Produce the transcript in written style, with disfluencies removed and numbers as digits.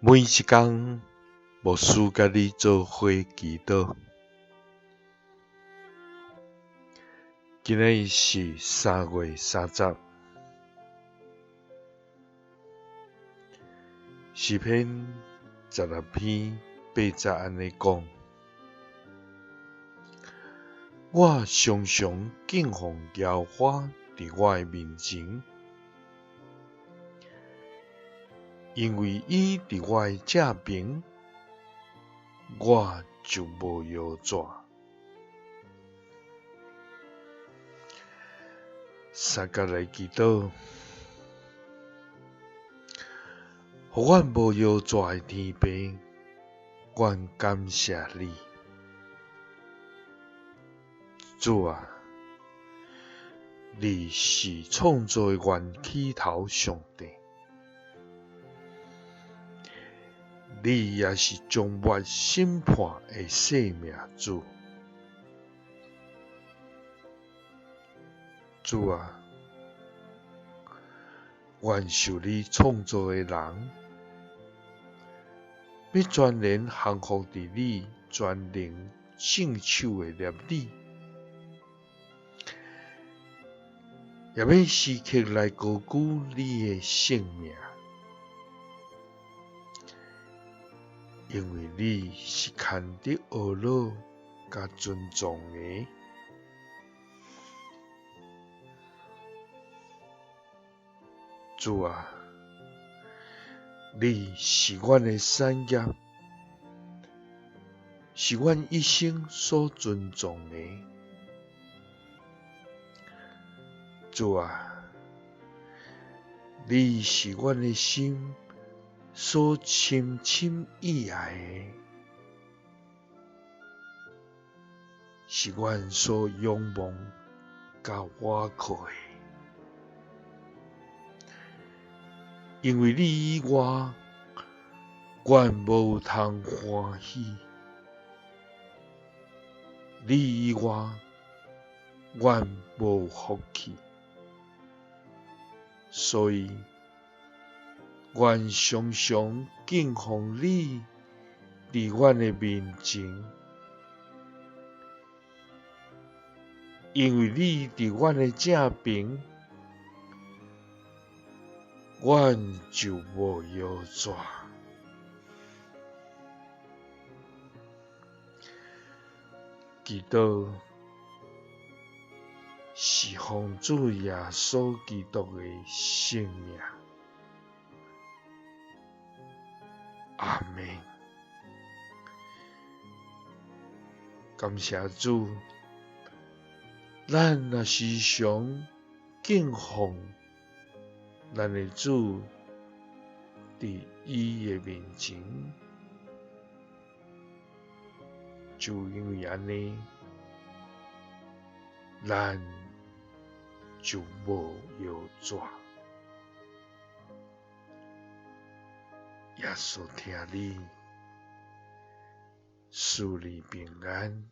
每一工，牧師佮你做伙祈禱。今仔日是3月30，詩篇16篇8節按呢講：我常常敬奉耶和華佇我的面前，因為伊佇我的正爿，我就無搖逝。相共來祈禱，予阮無搖逝的天父，阮感謝你，主啊，你是創造的源起頭上帝，你也是終末審判的生命主。主啊，阮受你創造的人，欲全然降服佇你全能聖手的律例，也欲時刻來高舉你的聖名，因為你是堪得呵咾佮尊崇的。主啊，你是阮的產業，是阮一生所尊崇的。主啊，你是阮的心所深深意愛的，是阮所仰望佮倚靠的。因為你以外，阮無通歡喜；你以外，阮無福氣。所以，阮常常敬奉你佇阮的面前，因為你佇阮的正爿，阮就無搖逝。祈禱是奉主耶穌基督的聖名。阿們。感謝主，咱若時常敬奉咱的主佇伊的面前，就因為按呢，咱就無搖逝。耶穌疼你，賜你平安。